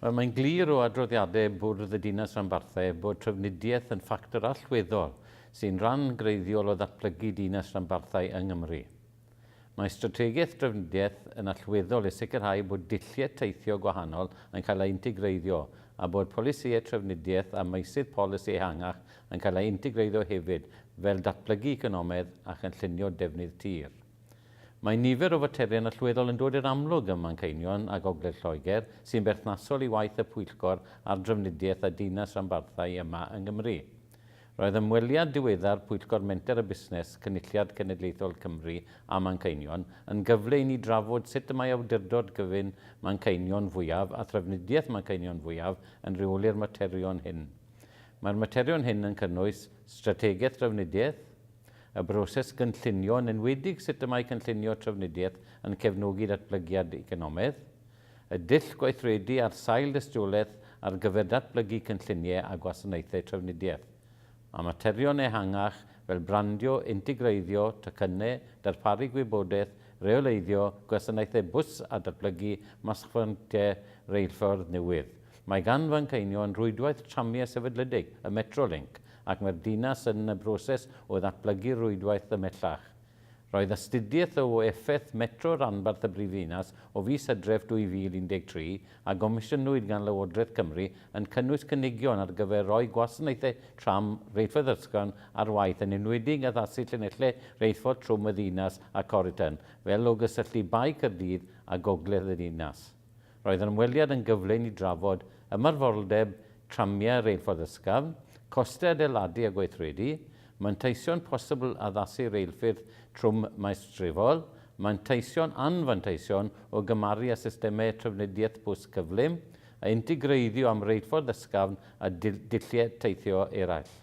Wel, mae'n glir o adroddiadau Bwrdd y Dinas Ranbarthau bod trafnidiaeth yn ffactor allweddol sy'n rhan greiddiol o ddatblygu dinas ranbarthau yng Nghymru. Mae strategaeth drafnidiaeth yn allweddol i sicrhau bod dulliau teithio gwahanol yn cael eu integreiddio a bod polisïau trafnidiaeth a meysydd polisi ehangach yn cael eu integreiddio hefyd, fel datblygu economaidd a chynllunio defnydd tir. Mae nifer o faterion allweddol yn dod i'r amlwg ym Manceinion a Gogledd Lloegr sy'n berthnasol i waith y Pwyllgor ar Drafnidiaeth a Dinas Ranbarthau yma yng Nghymru. Roedd ymweliad diweddar Pwyllgor Menter a Busnes Cynulliad Cenedlaethol Cymru a Manceinion yn gyfle i ni drafod sut y mae Awdurdod Cyfun Manceinion Fwyaf a Thrafnidiaeth Manceinion Fwyaf yn rheoli'r materion hyn. Mae'r materion hyn yn cynnwys strategaeth drafnidiaeth, y broses gynllunio, yn enwedig sut y mae cynllunio trafnidiaeth yn cefnogi datblygiad economaidd, y dull gweithredu ar sail dystiolaeth ar gyfer datblygu cynlluniau a gwasanaethau trafnidiaeth, a materion ehangach fel brandio, integreiddio, tocynnau, darparu gwybodaeth, rheoleiddio, gwasanaethau bws a datblygu masnachfreintiau reilffordd newydd. Mae gan Fanceinion rwydwaith tramiau sefydledig, y Metrolink, ac mae'r dinas yn y broses o ddatblygu'r rwydwaith ymhellach. Roedd astudiaeth o effaith Metro Rhanbarth y Brifddinas o fis Hydref 2013, a gomisiynwyd gan Lywodraeth Cymru, yn cynnwys cynigion ar gyfer rhoi gwasanaethau tram rheilffordd ysgafn ar waith, yn enwedig addasu llinellau rheilffordd trwm y ddinas a Coryton, fel o gysylltu Bae Caerdydd a gogledd y ddinas. Roedd yr ymweliad yn gyfle i ni drafod ymarferoldeb tramiau rheilffordd ysgafn, costau adeiladu a gweithredu, manteision posibl addasu reilffyrdd trwm maestrefol, manteision anfanteision o gymharu â systemau trafnidiaeth bws cyflym, a integreiddio am reilffordd ysgafn a dulliau teithio eraill.